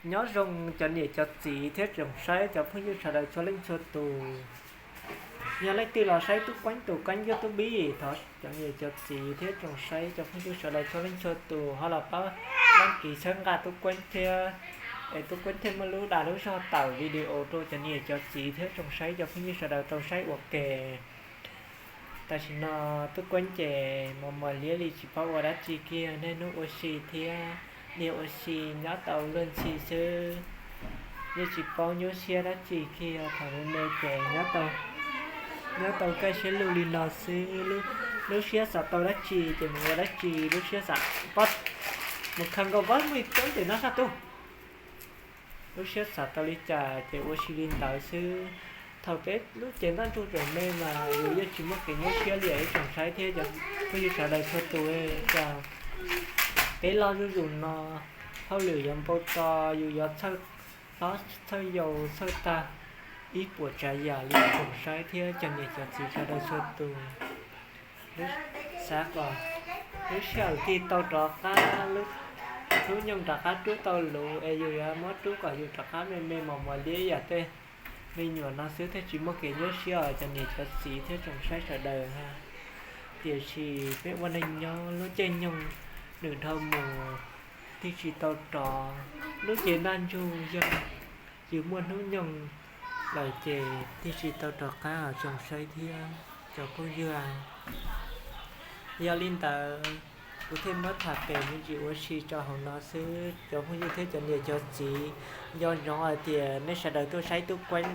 Nyob zoo cov niam cov txiv thiab tsoom saib cov phooj ywg sawv daws txhua leej txhua tus. Yog leej twg los saib Tub Kueeb tus kênh YouTube, thov cov niam cov txiv thiab tsoom saib cov phooj ywg sawv daws txhua leej txhua tus ho los pab đăng ký txhawb nqa Tub Kueeb thiab, es Tub Kueeb thiaj muaj lub dag lub zog tawm video rau cov niam cov txiv thiab tsoom saib cov phooj ywg sawv daws tau saib ua ke. Tam sim no Tub Kueeb ces mos mos liab li tsis paub ua dab tsi kiag, niaj hnub ua si thiab niaj ua si nyob tau luag ntxhi xwb. Yeej tsis paub nyuaj siab dab tsi kiag, thaum me me ces nyob tau kaj siab lug li no xwb. Lub siab xav tau dab tsi ces mus ua dab tsi, lub siab xav pab mus khaws nkaus pob muaj ib tub ces noj sab tub. Lub siab xav tau li cas ces ua si li ntawd xwb. Thaum peb lub cev ntaj ntsug tseem me mas yus yeej tsis muaj kev nyuaj siab li ib tsoom saib thiab cov phooj ywg sawv daws txhua tus. Peb loj zuj zus no, hauj lwm yuav npau tos, yus yuav txhawj hlob txhawj yau txhawj tag ib puas tsav yam li tsoom saib thiab cov niam cov txiv sawv daws txhua tus. Xav kom lub sij hawm tig tau rov qab, lub hnub nyoog rov qab rub tau luv es yus yuav muab rub kom yus rov qab me me mos mos liab yam tej me nyuam no xwb thiaj tsis muaj kev nyuaj siab os cov niam cov txiv thiab tsoom saib sawv daws. Tiam sis peb ua neej nyob lub caij nyoog nws dhau mus, tig tsis tau rov. Lub cev ntaj ntsug yog yus muaj hnub nyoog lawm ces tig tsis tau rov qab os tsoom saib thiab cov phooj ywg. Yog li ntawd, kuv thiaj muab tham pem me ntsis ua si rau hauv no xwb cov phooj ywg thiab cov niam cov txiv. Nco ntsoov hais tias nej sawv daws tuaj saib Tub Kueeb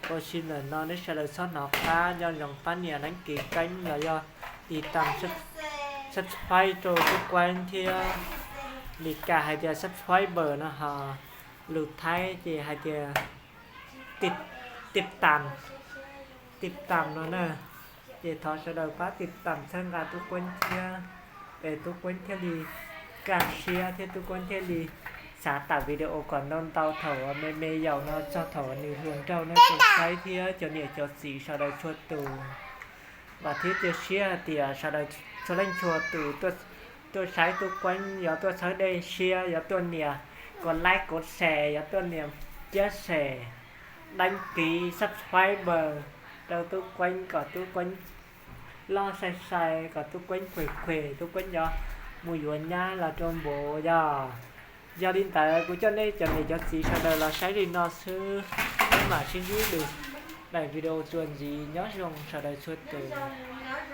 ua si ntawm no nej sawv daws txhob hnov qab, nco ntsoov pab nias đăng ký kênh los yog tiv tam subscribe rau Tub Kueeb thiab. Li cas hais tias subscriber no ho lus Thaib ces hais tias tiv tam, tiv tam no na. Ces thov sawv daws pab tiv tam txhawb nqa Tub Kueeb thiab, es Tub Kueeb thiaj li kaj siab thiab Tub Kueeb thiaj li xav tawm video kom ntau ntau thaum me me yaus no txog thaum nws hluas nraug no tsoom saib thiab cov niam cov txiv sawv daws txhua tus. Vam thiab cia siab hais tias sawv daws txhua leej txhua tus tuaj saib Tub Kueeb yuav tuaj txhawb dej siab, yuav tuaj nias kov like kov share, yuav tuaj nias kiab xem, đăng ký subscriber rau Tub Kueeb kom Tub Kueeb loj sai sai, kom Tub Kueeb khuem khuem, Tub Kueeb yuav mus yuav nyab los rau npaum yog. Yog li ntawd kuv coj nej cov niam cov txiv sawv daws los saib li no xwb, peb mam sib ntsib dua daim video txuas ntxiv, nyob zoo sawv daws txhua tus.